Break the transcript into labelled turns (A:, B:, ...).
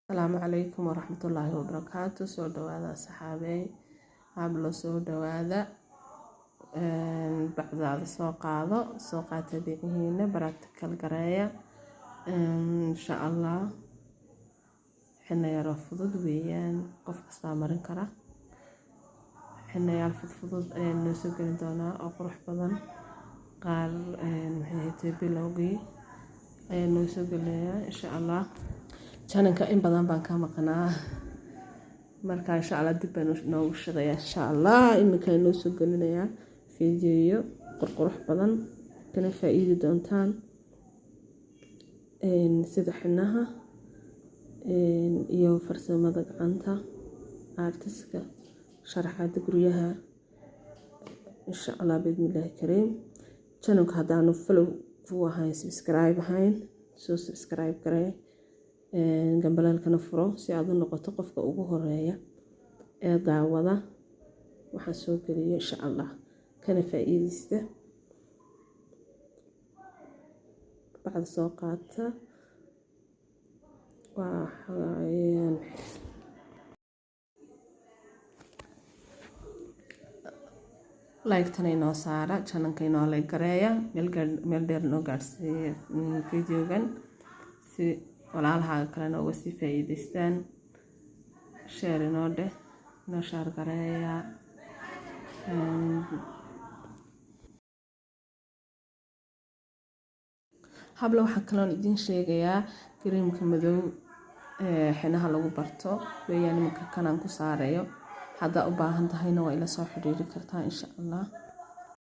A: Asalaamu calaykum waraxmatullaahi wabarakaatu. Soo dhawaada asxaabey, hablo soo dhawaada. Bacdaada soo qaado, soo qaata adeegihiina, practical gareeya insha Allah. Xina yaroo fudud weeyaan, qof kastaa marin kara. Xinayaal fudfudud ayaan noo soo gelin doonaa oo qurux badan. Qaar maxay tahay, bilowgii ayaan noo soo gelinayaa insha Allah. Channelka in badan baan ka maqnaa, marka insha Allah dib baan noogu shidayaa insha Allah. Iminka noo soo gelinayaa fiidiyoyo qurqurux badan, kana faa-iidi doontaan, sida xinaha iyo farsamada gacanta, artiska, sharaxaada guryaha insha Allah biidnillaahi kariim. Channelka haddaanu follow ku ahayn, subscribe ahayn, soo subscribe garee, gambaleelkana furo si aad u noqoto qofka ugu horeeya ee daawada waxaan soo geliyo insha Allah, kana faa-iideysta. Bacda soo qaata. Waa like-tana inoo saara, channelka inoo like gareeya, meel dheer inoo gaadhsiiya videogan si walaalahaaga kalena uga sii faa-iideystaan. Share inoo dheh, inoo share gareeya. Habla, waxaa kaloon idiin sheegayaa kareemka madow ee xinaha lagu barto weeyaan iminka kanaan ku saarayo. Haddaa u baahan tahayna waa ila soo xiriiri kartaa insha Allah.